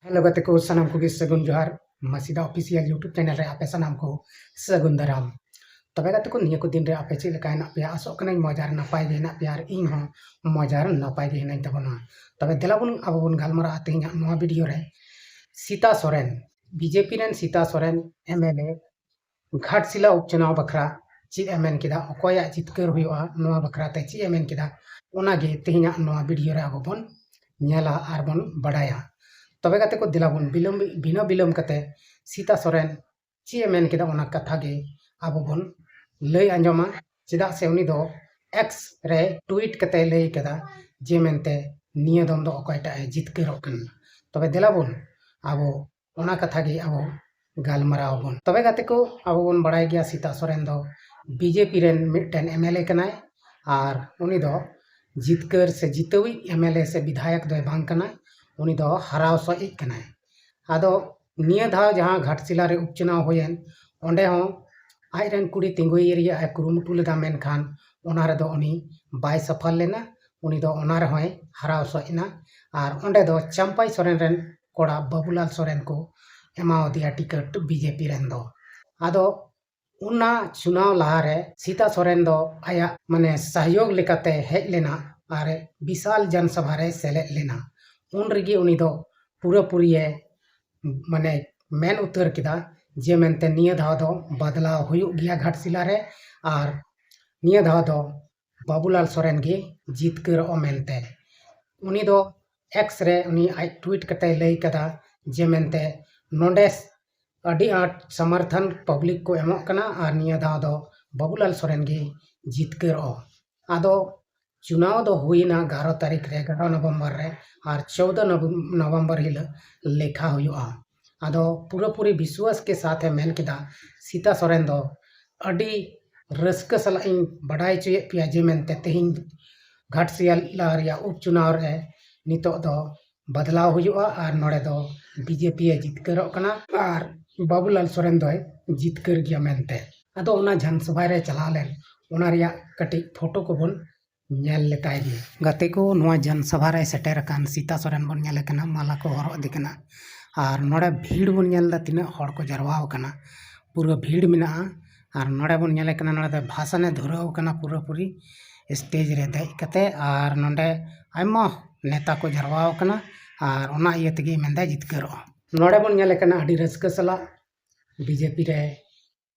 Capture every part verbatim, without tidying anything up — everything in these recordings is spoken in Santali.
ᱦᱮᱞᱳ ᱜᱟᱛᱮ ᱠᱚ, ᱥᱟᱱᱟᱢ ᱠᱚᱜᱮ ᱥᱟᱹᱜᱩᱱ ᱡᱚᱦᱟᱨ᱾ ᱢᱟᱥᱤᱫᱟ ᱚᱯᱷᱤᱥᱤᱭᱟᱞ YouTube ᱪᱮᱱᱮᱞ ᱨᱮ ᱟᱯᱮ ᱥᱟᱱᱟᱢ ᱠᱚ ᱥᱟᱹᱜᱩᱱ ᱫᱟᱨᱟᱢ᱾ ᱛᱚᱵᱮ ᱜᱟᱛᱮ ᱠᱚ, ᱱᱤᱭᱟᱹ ᱠᱚ ᱫᱤᱱ ᱨᱮ ᱟᱯᱮ ᱪᱮᱫ ᱞᱮᱠᱟ ᱦᱮᱱᱟᱜ ᱯᱮᱭᱟ? ᱟᱥᱚᱜ ᱠᱟᱹᱱᱟᱹᱧ ᱢᱚᱡᱽ ᱟᱨ ᱱᱟᱯᱟᱭ ᱜᱮ ᱦᱮᱱᱟᱜ ᱯᱮᱭᱟ, ᱟᱨ ᱤᱧ ᱦᱚᱸ ᱢᱚᱡᱽ ᱟᱨ ᱱᱟᱯᱟᱭ ᱜᱮ ᱦᱮᱱᱟᱹᱧ ᱛᱟᱵᱚᱱᱟ᱾ ᱛᱚᱵᱮ ᱫᱮᱞᱟ ᱵᱚᱱ, ᱟᱵᱚ ᱵᱚᱱ ᱜᱟᱞᱢᱟᱨᱟᱜᱼᱟ ᱛᱮᱦᱮᱧᱟᱜ ᱱᱚᱣᱟ ᱵᱷᱤᱰᱤᱭᱳ ᱨᱮ ᱥᱤᱛᱟ ᱥᱚᱨᱮᱱ, ᱵᱤᱡᱮᱯᱤ ᱨᱮᱱ Sita Soren, M L A, Ghatshila ᱩᱯᱪᱟᱱᱟᱣ ᱵᱟᱠᱷᱨᱟ ᱪᱮᱫ ᱮ ᱢᱮᱱ ᱠᱮᱫᱟ, ᱚᱠᱚᱭᱟᱜ ᱡᱤᱛᱠᱟᱹᱨ ᱦᱩᱭᱩᱜᱼᱟ, ᱱᱚᱣᱟ ᱵᱟᱠᱷᱨᱟ ᱛᱮ ᱪᱮᱫ ᱮ ᱢᱮᱱ ᱠᱮᱫᱟ, ᱚᱱᱟᱜᱮ ᱛᱮᱦᱮᱧᱟᱜ ᱱᱚᱣᱟ ᱵᱷᱤᱰᱤᱭᱳ ᱨᱮ ᱟᱵᱚ ᱵᱚᱱ ᱧᱮᱞᱟ ᱟᱨ ᱵᱚᱱ ᱵᱟᱰᱟᱭᱟ᱾ ᱛᱚᱵᱮ ᱜᱟᱛᱮ ᱠᱚ, ᱫᱮᱞᱟ ᱵᱚᱱ ᱵᱤᱞᱚᱢ, ᱵᱤᱱᱟᱹ ᱵᱤᱞᱚᱢ ᱠᱟᱛᱮ ᱥᱤᱛᱟ ᱥᱚᱨᱮᱱ ᱪᱮᱫ ᱮ ᱢᱮᱱ ᱠᱮᱫᱟ, ᱚᱱᱟ ᱠᱟᱛᱷᱟ ᱜᱮ ᱟᱵᱚ ᱵᱚᱱ ᱞᱟᱹᱭ ᱟᱸᱡᱚᱢᱟ᱾ ᱪᱮᱫᱟᱜ ᱥᱮ ᱩᱱᱤ ᱫᱚ ᱮᱠᱥ ᱨᱮ ᱴᱩᱭᱤᱴ ᱠᱟᱛᱮ ᱞᱟᱹᱭ ᱠᱮᱫᱟ ᱡᱮ ᱢᱮᱱᱛᱮ ᱱᱤᱭᱟᱹ ᱫᱚᱢ ᱫᱚ ᱚᱠᱚᱭᱴᱟᱜ ᱮ ᱡᱤᱛᱠᱟᱹᱨᱚᱜ ᱠᱟᱱᱟ᱾ ᱛᱚᱵᱮ ᱫᱮᱞᱟ ᱵᱚᱱ ᱟᱵᱚ ᱚᱱᱟ ᱠᱟᱛᱷᱟ ᱜᱮ ᱟᱵᱚ ᱜᱟᱞᱢᱟᱨᱟᱣ ᱟᱵᱚᱱ᱾ ᱛᱚᱵᱮ ᱜᱟᱛᱮ ᱠᱚ, ᱟᱵᱚ ᱵᱚᱱ ᱵᱟᱲᱟᱭ ᱜᱮᱭᱟ ᱥᱤᱛᱟ ᱥᱚᱨᱮᱱ ᱫᱚ ᱵᱤᱡᱮᱯᱤ ᱨᱮᱱ ᱢᱤᱫᱴᱮᱱ ᱮᱢ ᱮᱞ ᱮ ᱠᱟᱱᱟᱭ, ᱟᱨ ᱩᱱᱤ ᱫᱚ ᱡᱤᱛᱠᱟᱹᱨ ᱥᱮ ᱡᱤᱛᱟᱹᱣᱤᱡ ᱮᱢ ᱮᱞ ᱮ ᱥᱮ ᱵᱤᱫᱷᱟᱭᱚᱠ ᱫᱚᱭ ᱵᱟᱝ ᱠᱟᱱᱟ, ᱩᱱᱤ ᱫᱚ ᱦᱟᱨᱟᱣ ᱥᱚᱡᱤᱡ ᱠᱟᱱᱟᱭ᱾ ᱟᱫᱚ ᱱᱤᱭᱟᱹ ᱫᱷᱟᱣ ᱡᱟᱦᱟᱸ ᱜᱷᱟᱴᱥᱤᱞᱟ ᱨᱮ ᱩᱯᱪᱟᱱᱟᱣ ᱦᱩᱭᱮᱱ, ᱚᱸᱰᱮ ᱦᱚᱸ ᱟᱡ ᱨᱮᱱ ᱠᱩᱲᱤ ᱛᱤᱸᱜᱩᱭᱮ ᱨᱮᱭᱟᱜ ᱮ ᱠᱩᱨᱩᱢᱩᱴᱩ ᱞᱮᱫᱟ, ᱢᱮᱱᱠᱷᱟᱱ ᱚᱱᱟ ᱨᱮᱫᱚ ᱩᱱᱤ ᱵᱟᱭ ᱥᱟᱯᱷᱟᱞ ᱞᱮᱱᱟ, ᱩᱱᱤ ᱫᱚ ᱚᱱᱟ ᱨᱮᱦᱚᱸᱭ ᱦᱟᱨᱟᱣ ᱥᱚᱡ ᱮᱱᱟ᱾ ᱟᱨ ᱚᱸᱰᱮ ᱫᱚ ᱪᱟᱢᱯᱟᱭ ᱥᱚᱨᱮᱱ ᱨᱮᱱ ᱠᱚᱲᱟ ᱵᱟᱹᱵᱩᱞᱟᱞ ᱥᱚᱨᱮᱱ ᱠᱚ ᱮᱢᱟᱣᱟᱫᱮᱭᱟ ᱴᱤᱠᱤᱴ ᱵᱤᱡᱮᱯᱤ ᱨᱮᱱ ᱫᱚ᱾ ᱟᱫᱚ ᱚᱱᱟ ᱪᱩᱱᱟᱣ ᱞᱟᱦᱟᱨᱮ ᱥᱤᱛᱟ ᱥᱚᱨᱮᱱ ᱫᱚ ᱟᱭᱟᱜ ᱢᱟᱱᱮ ᱥᱚᱦᱭᱳᱜᱽ ᱞᱮᱠᱟᱛᱮ ᱦᱮᱡ ᱞᱮᱱᱟ ᱟᱨ ᱵᱤᱥᱟᱞ ᱡᱚᱱ ᱥᱚᱵᱷᱟ ᱨᱮ ᱥᱮᱞᱮᱫ ᱞᱮᱱᱟ᱾ ᱩᱱ ᱨᱮᱜᱮ ᱩᱱᱤ ᱫᱚ ᱯᱩᱨᱟᱹᱯᱩᱨᱤᱭᱮ ᱢᱟᱱᱮ ᱢᱮᱱ ᱩᱛᱟᱹᱨ ᱠᱮᱫᱟ ᱡᱮ ᱢᱮᱱᱛᱮ ᱱᱤᱭᱟᱹ ᱫᱷᱟᱣ ᱫᱚ ᱵᱟᱫᱞᱟᱣ ᱦᱩᱭᱩᱜ ᱜᱮᱭᱟ ᱜᱷᱟᱴᱥᱤᱞᱟ ᱨᱮ, ᱟᱨ ᱱᱤᱭᱟᱹ ᱫᱷᱟᱣ ᱫᱚ ᱵᱟᱵᱩᱞᱟᱞ ᱥᱚᱨᱮᱱ ᱜᱮ ᱡᱤᱛᱠᱟᱹᱨᱚᱜᱼᱟ ᱢᱮᱱᱛᱮ᱾ ᱩᱱᱤ ᱫᱚ ᱮᱠᱥ ᱨᱮ ᱩᱱᱤ ᱟᱡ ᱴᱩᱭᱤᱴ ᱠᱟᱛᱮ ᱞᱟᱹᱭ ᱠᱟᱫᱟ ᱡᱮ ᱢᱮᱱᱛᱮ ᱱᱚᱰᱮ ᱟᱹᱰᱤ ᱟᱸᱴ ᱥᱚᱢᱚᱨᱛᱷᱚᱱ ᱯᱟᱵᱽᱞᱤᱠ ᱠᱚ ᱮᱢᱚᱜ ᱠᱟᱱᱟ ᱟᱨ ᱱᱤᱭᱟᱹ ᱫᱷᱟᱣ ᱫᱚ ᱵᱟᱵᱩᱞᱟᱞ ᱥᱚᱨᱮᱱ ᱜᱮ ᱡᱤᱛᱠᱟᱹᱨᱚᱜᱼᱟ᱾ ᱟᱫᱚ ᱪᱩᱱᱟᱣ ᱫᱚ ᱦᱩᱭᱱᱟ ᱮᱜᱟᱨᱚ ᱛᱟᱹᱨᱤᱠᱷ ᱨᱮ, ᱮᱜᱟᱨᱚ ᱱᱚᱵᱷᱮᱢᱵᱚᱨ ᱨᱮ, ᱟᱨ ᱪᱳᱫᱚ ᱱᱚᱵᱷᱮᱢᱵᱚᱨ ᱦᱤᱞᱳᱜ ᱞᱮᱠᱷᱟ ᱦᱩᱭᱩᱜᱼᱟ᱾ ᱟᱫᱚ ᱯᱩᱨᱟᱹᱯᱩᱨᱤ ᱵᱤᱥᱣᱟᱥ ᱠᱮ ᱥᱟᱛᱷ ᱮ ᱢᱮᱱ ᱠᱮᱫᱟ ᱥᱤᱛᱟ ᱥᱚᱨᱮᱱ ᱫᱚ, ᱟᱹᱰᱤ ᱨᱟᱹᱥᱠᱟᱹ ᱥᱟᱞᱟᱜ ᱤᱧ ᱵᱟᱰᱟᱭ ᱦᱚᱪᱚᱭᱮᱫ ᱯᱮᱭᱟ ᱡᱮ ᱢᱮᱱᱛᱮ ᱛᱮᱦᱮᱧ ᱜᱷᱟᱴᱥᱤᱞᱟ ᱨᱮᱭᱟᱜ ᱩᱯᱪᱩᱱᱟᱣ ᱨᱮ ᱱᱤᱛᱚᱜ ᱫᱚ ᱵᱟᱫᱞᱟᱣ ᱦᱩᱭᱩᱜᱼᱟ ᱟᱨ ᱱᱚᱰᱮ ᱫᱚ ᱵᱤᱡᱮᱯᱤ ᱮ ᱡᱤᱛᱠᱟᱹᱨᱚᱜ ᱠᱟᱱᱟ ᱟᱨ ᱵᱟᱵᱩᱞᱟᱞ ᱥᱚᱨᱮᱱ ᱫᱚᱭ ᱡᱤᱛᱠᱟᱹᱨ ᱜᱮᱭᱟ ᱢᱮᱱᱛᱮ᱾ ᱟᱫᱚ ᱚᱱᱟ ᱡᱚᱱ ᱥᱚᱵᱷᱟ ᱨᱮ ᱪᱟᱞᱟᱣ ᱞᱮᱱ ᱚᱱᱟ ᱨᱮᱭᱟᱜ ᱠᱟᱹᱴᱤᱡ ᱯᱷᱳᱴᱳ ᱠᱚᱵᱚᱱ ᱧᱮᱞ ᱞᱮᱛᱟᱭ ᱜᱮ᱾ ᱜᱟᱛᱮ ᱠᱚ, ᱱᱚᱣᱟ ᱡᱚᱱ ᱥᱚᱵᱷᱟ ᱨᱮ ᱥᱮᱴᱮᱨ ᱟᱠᱟᱱ ᱥᱤᱛᱟ ᱥᱚᱨᱮᱱ ᱵᱚᱱ ᱧᱮᱞᱮ ᱠᱟᱱᱟ, ᱢᱟᱞᱟ ᱠᱚ ᱦᱚᱨᱚᱜ ᱤᱫᱤ ᱠᱟᱱᱟ᱾ ᱟᱨ ᱱᱚᱰᱮ ᱵᱷᱤᱲ ᱵᱚᱱ ᱧᱮᱞ ᱮᱫᱟ, ᱛᱤᱱᱟᱹᱜ ᱦᱚᱲ ᱠᱚ ᱡᱟᱨᱣᱟ ᱟᱠᱟᱱᱟ, ᱯᱩᱨᱟᱹ ᱵᱷᱤᱲ ᱢᱮᱱᱟᱜᱼᱟ᱾ ᱟᱨ ᱱᱚᱰᱮ ᱵᱚᱱ ᱧᱮᱞᱮ ᱠᱟᱱᱟ, ᱱᱚᱰᱮ ᱫᱚ ᱵᱷᱟᱥᱚᱱᱮ ᱫᱷᱩᱨᱟᱹᱣ ᱟᱠᱟᱱᱟ ᱯᱩᱨᱟᱹᱯᱩᱨᱤ ᱥᱴᱮᱡᱽ ᱨᱮ ᱫᱮᱡ ᱠᱟᱛᱮ᱾ ᱟᱨ ᱱᱚᱰᱮ ᱟᱭᱢᱟ ᱱᱮᱛᱟ ᱠᱚ ᱡᱟᱨᱣᱟ ᱟᱠᱟᱱᱟ, ᱟᱨ ᱚᱱᱟ ᱤᱭᱟᱹ ᱛᱮᱜᱮ ᱢᱮᱱᱫᱟ ᱡᱤᱛᱠᱟᱹᱨᱚᱜᱼᱟ᱾ ᱱᱚᱰᱮ ᱵᱚᱱ ᱧᱮᱞᱮ ᱠᱟᱱᱟ, ᱟᱹᱰᱤ ᱨᱟᱹᱥᱠᱟᱹ ᱥᱟᱞᱟᱜ ᱵᱤᱡᱮᱯᱤ ᱨᱮ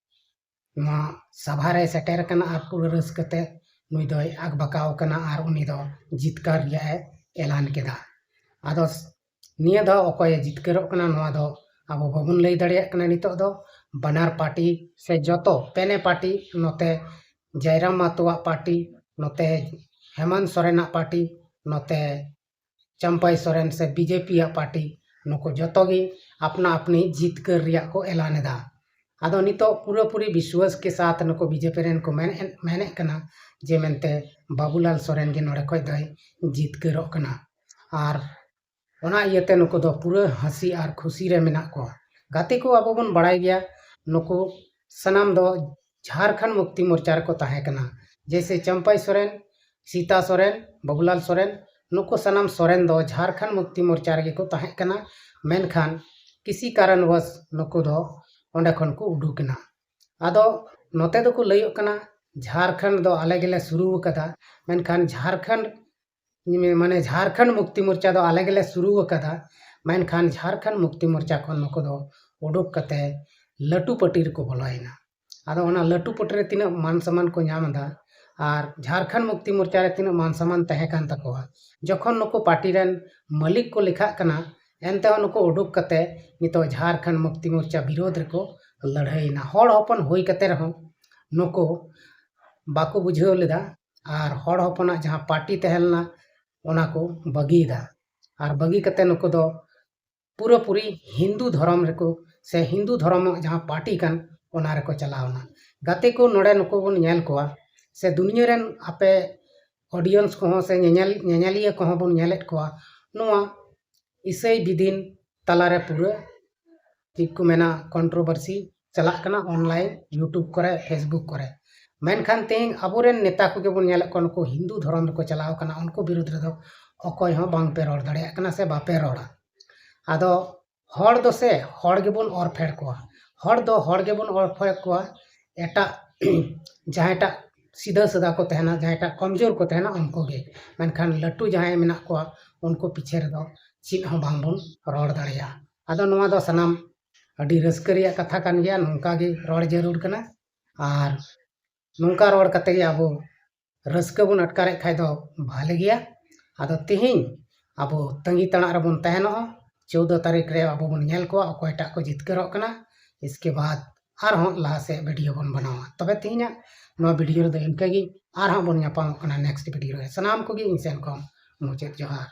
ᱱᱚᱣᱟ ᱥᱟᱵᱷᱟ ᱨᱮᱭ ᱥᱮᱴᱮᱨ ᱟᱠᱟᱱᱟ ᱟᱨ ᱯᱩᱨᱟᱹ ᱨᱟᱹᱥᱠᱟᱹ ᱛᱮ ᱱᱩᱭ ᱫᱚᱭ ᱟᱠᱵᱟᱠᱟᱣ ᱟᱠᱟᱱᱟ ᱟᱨ ᱩᱱᱤ ᱫᱚ ᱡᱤᱛᱠᱟᱹᱨ ᱨᱮᱭᱟᱜ ᱮ ᱮᱞᱟᱱ ᱠᱮᱫᱟ᱾ ᱟᱫᱚ ᱱᱤᱭᱟᱹ ᱫᱷᱟᱣ ᱚᱠᱚᱭᱮ ᱡᱤᱛᱠᱟᱹᱨᱚᱜ ᱠᱟᱱᱟ, ᱱᱚᱣᱟ ᱫᱚ ᱟᱵᱚ ᱵᱟᱵᱚᱱ ᱞᱟᱹᱭ ᱫᱟᱲᱮᱭᱟᱜ ᱠᱟᱱᱟ ᱱᱤᱛᱚᱜ ᱫᱚ᱾ ᱵᱟᱱᱟᱨ ᱯᱟᱨᱴᱤ ᱥᱮ ᱡᱚᱛᱚ ᱯᱮᱱᱮ ᱯᱟᱨᱴᱤ, ᱱᱚᱛᱮ ᱡᱟᱭᱨᱟᱢ ᱢᱟᱛᱳᱣᱟᱜ ᱯᱟᱨᱴᱤ, ᱱᱚᱛᱮ ᱦᱮᱢᱟᱱᱛ ᱥᱚᱨᱮᱱᱟᱜ ᱯᱟᱨᱴᱤ, ᱱᱚᱛᱮ ᱪᱟᱢᱯᱟᱭ ᱥᱚᱨᱮᱱ ᱥᱮ ᱵᱤᱡᱮᱯᱤ ᱟᱜ ᱯᱟᱨᱴᱤ, ᱱᱩᱠᱩ ᱡᱚᱛᱚ ᱜᱮ ᱟᱯᱱᱟ ᱟᱯᱱᱤ ᱡᱤᱛᱠᱟᱹᱨ ᱨᱮᱭᱟᱜ ᱠᱚ ᱮᱞᱟᱱ ᱮᱫᱟ᱾ ᱟᱫᱚ ᱱᱤᱛᱚᱜ ᱯᱩᱨᱟᱹᱯᱩᱨᱤ ᱵᱤᱥᱣᱟᱥ ᱠᱮ ᱥᱟᱛᱷ ᱱᱩᱠᱩ ᱵᱤᱡᱮᱯᱤ ᱨᱮᱱ ᱠᱚ ᱢᱮᱱ, ᱢᱮᱱᱮᱫ ᱠᱟᱱᱟ ᱡᱮ ᱢᱮᱱᱛᱮ ᱵᱟᱵᱩᱞᱟᱞ ᱥᱚᱨᱮᱱ ᱜᱮ ᱱᱚᱰᱮ ᱠᱷᱚᱡ ᱫᱚᱭ ᱡᱤᱛᱠᱟᱹᱨᱚᱜ ᱠᱟᱱᱟ᱾ ᱟᱨ ᱚᱱᱟ ᱤᱭᱟᱹᱛᱮ ᱱᱩᱠᱩ ᱫᱚ ᱯᱩᱨᱟᱹ ᱦᱟᱹᱥᱤ ᱟᱨ ᱠᱷᱩᱥᱤ ᱨᱮ ᱢᱮᱱᱟᱜ ᱠᱚᱣᱟ᱾ ᱜᱟᱛᱮ ᱠᱚ, ᱟᱵᱚ ᱵᱚᱱ ᱵᱟᱲᱟᱭ ᱜᱮᱭᱟ, ᱱᱩᱠᱩ ᱥᱟᱱᱟᱢ ᱫᱚ ᱡᱷᱟᱨᱠᱷᱚᱸᱰ ᱢᱩᱠᱛᱤ ᱢᱳᱨᱪᱟ ᱨᱮᱠᱚ ᱛᱟᱦᱮᱸ ᱠᱟᱱᱟ᱾ ᱡᱮᱭᱥᱮ ᱪᱟᱢᱯᱟᱭ ᱥᱚᱨᱮᱱ, ᱥᱤᱛᱟ ᱥᱚᱨᱮᱱ, ᱵᱟᱵᱩᱞᱟᱞ ᱥᱚᱨᱮᱱ, ᱱᱩᱠᱩ ᱥᱟᱱᱟᱢ ᱥᱚᱨᱮᱱ ᱫᱚ ᱡᱷᱟᱨᱠᱷᱚᱸᱰ ᱢᱩᱠᱛᱤ ᱢᱳᱨᱪᱟ ᱨᱮᱜᱮ ᱠᱚ ᱛᱟᱦᱮᱸ ᱠᱟᱱᱟ᱾ ᱢᱮᱱᱠᱷᱟᱱ ᱠᱤᱥᱤ ᱠᱟᱨᱚᱱᱵᱚᱥ ᱱᱩᱠᱩ ᱫᱚ ᱚᱸᱰᱮ ᱠᱷᱚᱱ ᱠᱚ ᱩᱰᱩᱠ ᱮᱱᱟ᱾ ᱟᱫᱚ ᱱᱚᱛᱮ ᱫᱚᱠᱚ ᱞᱟᱹᱭᱚᱜ ᱠᱟᱱᱟ, ᱡᱷᱟᱨᱠᱷᱚᱸᱰ ᱫᱚ ᱟᱞᱮ ᱜᱮᱞᱮ ᱥᱩᱨᱩ ᱟᱠᱟᱫᱟ, ᱢᱮᱱᱠᱷᱟᱱ ᱡᱷᱟᱨᱠᱷᱚᱸᱰ, ᱢᱟᱱᱮ ᱡᱷᱟᱨᱠᱷᱚᱸᱰ ᱢᱩᱠᱛᱤ ᱢᱳᱨᱪᱟ ᱫᱚ ᱟᱞᱮ ᱜᱮᱞᱮ ᱥᱩᱨᱩ ᱟᱠᱟᱫᱟ, ᱢᱮᱱᱠᱷᱟᱱ ᱡᱷᱟᱨᱠᱷᱚᱸᱰ ᱢᱩᱠᱛᱤ ᱢᱳᱨᱪᱟ ᱠᱷᱚᱱ ᱱᱩᱠᱩ ᱫᱚ ᱩᱰᱩᱠ ᱠᱟᱛᱮ ᱞᱟᱹᱴᱩ ᱯᱟᱹᱴᱤ ᱨᱮᱠᱚ ᱵᱚᱞᱚᱭᱮᱱᱟ᱾ ᱟᱫᱚ ᱚᱱᱟ ᱞᱟᱹᱴᱩ ᱯᱟᱹᱴᱤ ᱨᱮ ᱛᱤᱱᱟᱹᱜ ᱢᱟᱱ ᱥᱚᱢᱢᱟᱱ ᱠᱚ ᱧᱟᱢ ᱮᱫᱟ ᱟᱨ ᱡᱷᱟᱨᱠᱷᱚᱸᱰ ᱢᱩᱠᱛᱤ ᱢᱳᱨᱪᱟ ᱨᱮ ᱛᱤᱱᱟᱹᱜ ᱢᱟᱱ ᱥᱚᱢᱢᱟᱱ ᱛᱟᱦᱮᱸ ᱠᱟᱱ ᱛᱟᱠᱚᱣᱟ, ᱡᱚᱠᱷᱚᱱ ᱱᱩᱠᱩ ᱯᱟᱨᱴᱤ ᱨᱮᱱ ᱢᱟᱹᱞᱤᱠ ᱠᱚ ᱞᱮᱠᱷᱟᱜ ᱠᱟᱱᱟ, ᱮᱱᱛᱮᱦᱚᱸ ᱱᱩᱠᱩ ᱩᱰᱩᱠ ᱠᱟᱛᱮ ᱱᱤᱛᱚᱜ ᱡᱷᱟᱨᱠᱷᱚᱸᱰ ᱢᱩᱠᱛᱤ ᱢᱳᱨᱪᱟ ᱵᱤᱨᱳᱫᱷ ᱨᱮᱠᱚ ᱞᱟᱹᱲᱦᱟᱹᱭᱮᱱᱟ᱾ ᱦᱚᱲ ᱦᱚᱯᱚᱱ ᱦᱩᱭ ᱠᱟᱛᱮ ᱨᱮᱦᱚᱸ ᱱᱩᱠᱩ ᱵᱟᱠᱚ ᱵᱩᱡᱷᱟᱹᱣ ᱞᱮᱫᱟ ᱟᱨ ᱦᱚᱲ ᱦᱚᱯᱚᱱᱟᱜ ᱡᱟᱦᱟᱸ ᱯᱟᱨᱴᱤ ᱛᱟᱦᱮᱸ ᱞᱮᱱᱟ, ᱚᱱᱟ ᱠᱚ ᱵᱟᱹᱜᱤᱭᱮᱫᱟ᱾ ᱟᱨ ᱵᱟᱹᱜᱤ ᱠᱟᱛᱮ ᱱᱩᱠᱩ ᱫᱚ ᱯᱩᱨᱟᱹᱯᱩᱨᱤ ᱦᱤᱱᱫᱩ ᱫᱷᱚᱨᱚᱢ ᱨᱮᱠᱚ, ᱥᱮ ᱦᱤᱱᱫᱩ ᱫᱷᱚᱨᱚᱢ ᱡᱟᱦᱟᱸ ᱯᱟᱨᱴᱤ ᱠᱟᱱ, ᱚᱱᱟ ᱨᱮᱠᱚ ᱪᱟᱞᱟᱣ ᱮᱱᱟ᱾ ᱜᱟᱛᱮ ᱠᱚ, ᱱᱚᱰᱮ ᱱᱩᱠᱩ ᱵᱚᱱ ᱧᱮᱞ ᱠᱚᱣᱟ, ᱥᱮ ᱫᱩᱱᱤᱭᱟᱹ ᱨᱮᱱ ᱟᱯᱮ audience ᱠᱚᱦᱚᱸ ᱥᱮ ᱧᱮᱧᱮᱞ, ᱧᱮᱧᱮᱞᱤᱭᱟᱹ ᱠᱚᱦᱚᱸ ᱵᱚᱱ ᱧᱮᱞᱮᱫ ᱠᱚᱣᱟ, ᱱᱚᱣᱟ ᱤᱥᱟᱹᱭ ᱵᱤᱫᱤᱱ ᱛᱟᱞᱟᱨᱮ ᱯᱩᱨᱟᱹ, ᱪᱮᱫ ᱠᱚ ᱢᱮᱱᱟ, controversy ᱪᱟᱞᱟᱜ ᱠᱟᱱᱟ online, YouTube ᱠᱚᱨᱮ, Facebook ᱠᱚᱨᱮ᱾ ᱢᱮᱱᱠᱷᱟᱱ ᱛᱮᱦᱮᱧ ᱟᱵᱚᱨᱮᱱ ᱱᱮᱛᱟ ᱠᱚᱜᱮ ᱵᱚᱱ ᱧᱮᱞᱮᱫ ᱠᱚᱣᱟ, ᱱᱩᱠᱩ ᱦᱤᱱᱫᱩ ᱫᱷᱚᱨᱚᱢ ᱨᱮᱠᱚ ᱪᱟᱞᱟᱣ ᱠᱟᱱᱟ, ᱩᱱᱠᱩ ᱵᱤᱨᱩᱫᱽ ᱨᱮᱫᱚ ᱚᱠᱚᱭ ᱦᱚᱸ ᱵᱟᱝ ᱯᱮ ᱨᱚᱲ ᱫᱟᱲᱮᱭᱟᱜ ᱠᱟᱱᱟ ᱥᱮ ᱵᱟᱯᱮ ᱨᱚᱲᱟ᱾ ᱟᱫᱚ ᱦᱚᱲ ᱫᱚ ᱥᱮ ᱦᱚᱲ ᱜᱮᱵᱚᱱ ᱚᱨ ᱯᱷᱮᱲ ᱠᱚᱣᱟ, ᱦᱚᱲ ᱫᱚ ᱦᱚᱲ ᱜᱮᱵᱚᱱ ᱚᱨ ᱯᱷᱮᱲ ᱠᱚᱣᱟ᱾ ᱮᱴᱟᱜ ᱡᱟᱦᱟᱸᱭᱴᱟᱜ ᱥᱤᱫᱷᱟᱹ ᱥᱟᱫᱟ ᱠᱚ ᱛᱟᱦᱮᱱᱟ, ᱡᱟᱦᱟᱸᱭᱴᱟᱜ ᱠᱚᱢᱡᱳᱨ ᱠᱚ ᱛᱟᱦᱮᱱᱟ, ᱩᱱᱠᱩ ᱜᱮ᱾ ᱢᱮᱱᱠᱷᱟᱱ ᱞᱟᱹᱴᱩ ᱡᱟᱦᱟᱸᱭ ᱢᱮᱱᱟᱜ ᱠᱚᱣᱟ, ᱩᱱᱠᱩ ᱯᱤᱪᱷᱮ ᱨᱮᱫᱚ ᱪᱮᱫ ᱦᱚᱸ ᱵᱟᱝᱵᱚᱱ ᱨᱚᱲ ᱫᱟᱲᱮᱭᱟᱜᱼᱟ᱾ ᱟᱫᱚ ᱱᱚᱣᱟ ᱫᱚ ᱥᱟᱱᱟᱢ ᱟᱹᱰᱤ ᱨᱟᱹᱥᱠᱟᱹ ᱨᱮᱭᱟᱜ ᱠᱟᱛᱷᱟ ᱠᱟᱱ ᱜᱮᱭᱟ, ᱱᱚᱝᱠᱟ ᱜᱮ ᱨᱚᱲ ᱡᱟᱹᱨᱩᱲ ᱠᱟᱱᱟ᱾ ᱟᱨ ᱱᱚᱝᱠᱟ ᱨᱚᱲ ᱠᱟᱛᱮ ᱜᱮ ᱟᱵᱚ ᱨᱟᱹᱥᱠᱟᱹ ᱵᱚᱱ ᱟᱴᱠᱟᱨᱮᱫ ᱠᱷᱟᱡ ᱫᱚ ᱵᱷᱟᱞᱮ ᱜᱮᱭᱟ᱾ ᱟᱫᱚ ᱛᱤᱦᱤᱧ ᱟᱵᱚ ᱛᱟᱺᱜᱤ ᱛᱟᱲᱟᱜ ᱨᱮᱵᱚᱱ ᱛᱟᱦᱮᱱᱚᱜᱼᱟ᱾ ᱪᱳᱫᱽᱫᱚ ᱛᱟᱹᱨᱤᱠᱷ ᱨᱮ ᱟᱵᱚ ᱵᱚᱱ ᱧᱮᱞ ᱠᱚᱣᱟ ᱚᱠᱚᱭᱴᱟᱜ ᱠᱚ ᱡᱤᱛᱠᱟᱹᱨᱚᱜ ᱠᱟᱱᱟ᱾ ᱤᱥᱠᱮ ᱵᱟᱫ ᱟᱨᱦᱚᱸ ᱞᱟᱦᱟ ᱥᱮᱫ ᱵᱷᱤᱰᱤᱭᱳ ᱵᱚᱱ ᱵᱮᱱᱟᱣᱟ᱾ ᱛᱚᱵᱮ ᱛᱮᱦᱮᱧᱟᱜ ᱱᱚᱣᱟ ᱵᱷᱤᱰᱤᱭᱳ ᱨᱮᱫᱚ ᱤᱱᱠᱟᱹ ᱜᱮ, ᱟᱨᱦᱚᱸ ᱵᱚᱱ ᱧᱟᱯᱟᱢᱚᱜ ᱠᱟᱱᱟ ᱱᱮᱠᱥᱴ ᱵᱷᱤᱰᱤᱭᱳ ᱨᱮ᱾ ᱥᱟᱱᱟᱢ ᱠᱚᱜᱮ ᱤᱧ ᱥᱮᱱ ᱠᱷᱚᱱ ᱢᱩᱪᱟᱹᱫ ᱡᱚᱦᱟᱨ᱾